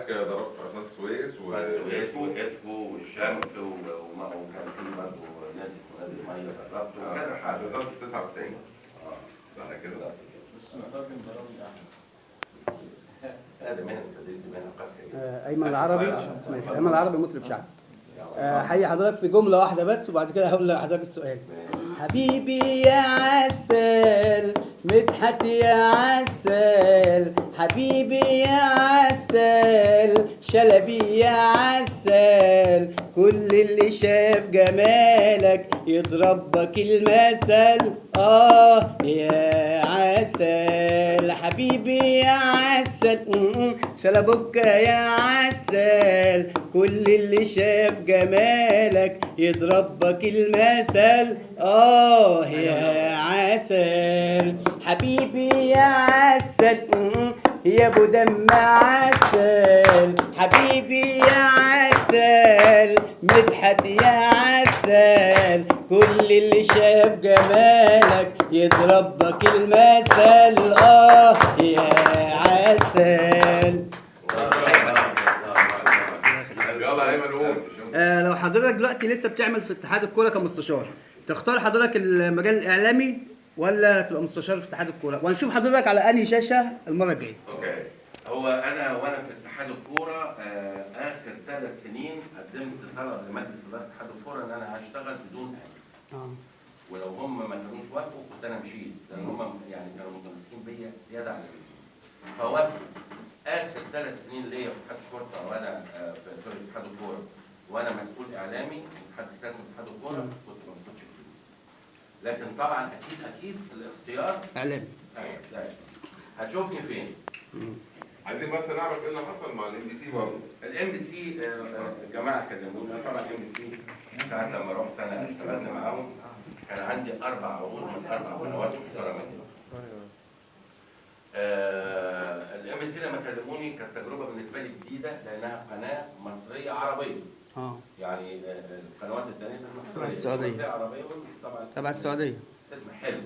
ضربت في قناة السويس واسكو والشمس، وكان في برضه نادي اسمه نادي المية دربته وكذا حاجة. بالظبط 99. صح كده؟ بس مترجم برامج احمد. لا ده مهنة التدريب دي مهنة قاسية جدا. ايمن العربي، ماشي. ايمن العربي مطرب شعبي. حي حضرتك في جملة واحدة بس وبعد كده هقول لحضرتك السؤال. حبيبي يا عسل، مدحت يا عسل، حبيبي يا عسل، شلبي يا عسل، كل اللي شاف جمالك يضربك المثل. يا عسل، حبيبي يا عسل، شلبك يا عسل، كل اللي شاف جمالك يضربك المثل. يا عسل، حبيبي يا عسل، يا ابو دم عسل، حبيبي يا عسل، مدحت يا عسل، كل اللي شاف جمالك يضربك المثل. يا عسل. يلا يا ايمن قول. لو حضرتك دلوقتي لسه بتعمل في اتحاد الكورة كمستشار، تختار حضرتك المجال الاعلامي ولا تبقى مستشار في اتحاد الكورة؟ وهنشوف حضرتك على انهي شاشة المرة الجاية. okay. هو انا وانا في اتحاد الكورة اخر 3 سنين قدمت طلب لمجلس ادارة اتحاد الكورة ان انا هشتغل بدون اجر. ولو هم ما كانوش وافقوا كنت انا مشيت، لان هم يعني كانوا متمسكين بيا زيادة عن اللزوم. فوافقوا. اخر 3 سنين ليا في اتحاد الشرطة وانا في sorry في اتحاد الكورة وانا مسؤول اعلامي اتحاد السياسي في اتحاد الكورة كنت ما باخدش فلوس. لكن طبعا اكيد اكيد الاختيار اعلامي. ايوه. هتشوفني فين؟ عايزين بس نعرف ايه اللي حصل مع ال MBC برضه. ال MBC الجماعة كلموني. انا طبعا ال MBC ساعات لما رحت انا اشتغلت معاهم كان عندي 4 عقود من 4 قنوات محترمه جدا. ال MBC لما كلموني كانت تجربه بالنسبة لي جديدة لانها قناة مصرية عربية. يعني القنوات الثانية مصرية السعودية. مصرية عربية، وال MBC طبعا تبع السعودية. اسم حلو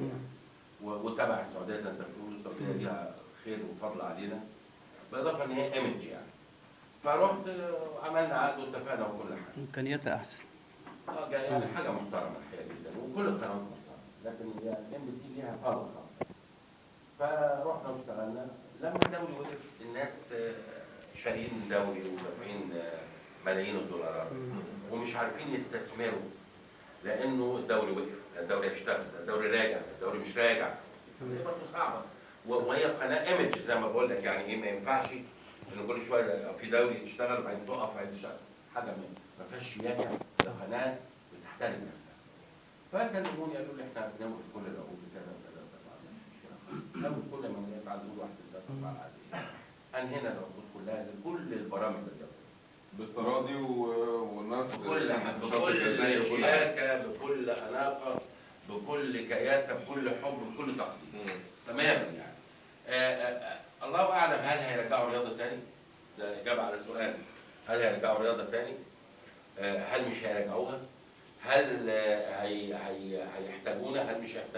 وتبع السعودية زي ما انت بتقول، السعودية ليها خير وفضل علينا، بالاضافة ان هي image يعني. فرحت وعملنا عقد واتفقنا وكل حاجة. امكانياتها احسن. يعني حاجة محترمه الحقيقة جدا، وكل القنوات محترمه، لكن ال MBC ليها فضل خاص. فرحنا واشتغلنا. لما الدوري وقف الناس شاريين دوري ودافعين ملايين الدولارات ومش عارفين يستثمروا لانه الدوري وقف، الدوري هيشتغل، الدوري راجع، الدوري مش راجع. دي برضه صعبة، وهي قناة image زي ما بقول لك، يعني ايه ما ينفعش ان كل شوية في دوري تشتغل وبعدين تقف وبعدين تشتغل، حاجة ما فيهاش شياكه، ده قناة بتحترم نفسها. فكلموني قالوا لي احنا بنوقف كل العقود كذا وكذا وكذا، مش مشكلة، اول كل ما نلاقي عقود واحدة ثلاثة اربعة انهينا العقود كلها لكل البرامج الرياضية بالتراضي والناس بكل شياكه، بكل اناقة، بكل كياسه، بكل حب، بكل تقدير تماما يعني. الله اعلم هل هيرجعوا رياضة تاني؟ ده اجابه على سؤال، هل هيرجعوا رياضة تاني؟ هل مش هيرجعوها؟ هل هيحتاجونا؟ هل مش هيحتاجونا؟